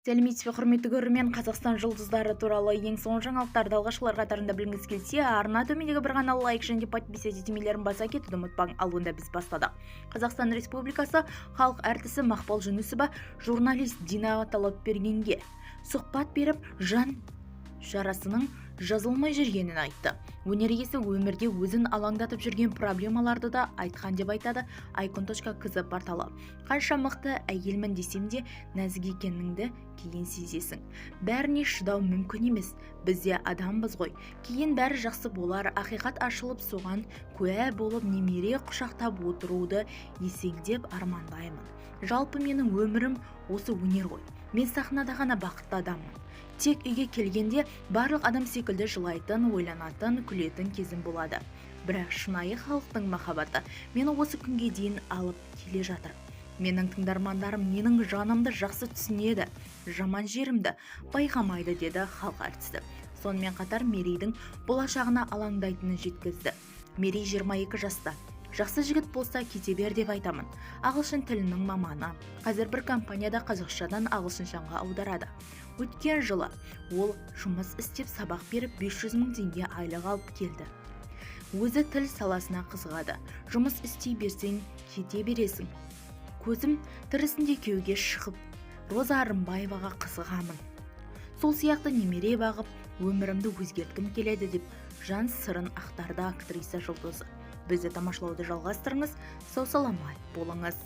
Сәлеметсіз бе, құрметті көрермен! Қазақстан жұлдыздары туралы ең соңғы жаңалықтарды алғашқылар қатарында білгіңіз келсе, арна төмендегі бір ғана лайк және подписаться түймелерін баса кетуді ұмытпаң. Ал онда біз бастадық. Қазақстан Республикасы халық әртісі Мақпал Жүнісова журналист Дина Талапбергенге сұхбат беріп, жан жарасының жазылмай жүргенін айтты. Өнер иесі өмірде өзін алаңдатып жүрген проблемаларды да айтқан деп айтады icon.kz порталы. «Қанша мықты әйелмін десем де, нәзік екеніңді кейін сезесің. Бәріне шыдау мүмкін емес, біз де адамбыз ғой. Кейін бәрі жақсы болар, ақиқат ашылып, соған куә болып, немере құшақтап отыруды есеңдеп армандаймын. Жалпы, менің өмірім осы өнер ғой. Мен сахнада ғана бақытты адаммын. Тек үйге келгенде барлық адам секілді жылайтын, ойланатын, күлетін кезім болады. Бірақ шынайы халықтың махаббаты мені осы күнге дейін алып келе жатыр. Менің тыңдармандарым менің жанымды жақсы түсінеді, жаман жерімді байқамайды», – деді халық әртісі. Сонымен қатар Мерейдің болашағына алаңдайтынын жеткізді. «Мерей 22 жаста. Жақсы жігіт болса, кете бер деп айтамын. Ағылшын тілінің маманы. Қазір бір компанияда қазақшадан ағылшыншаға аударады. Өткен жылы ол жұмыс істеп, сабақ беріп, 500 мың теңге айлық алып келді. Өзі тіл саласына қызығады. Жұмыс істей берсең, кете бересің. Көзім тірісінде күйеуге шығып, Роза Рымбаеваға қызығамын. Сол сияқты немере бағып, өмірімді өзгерткім келеді», – деп жан сырын ақтарды актриса жұлдызы. Бізді тамашалауды жалғастырыңыз, сау саламат болыңыз!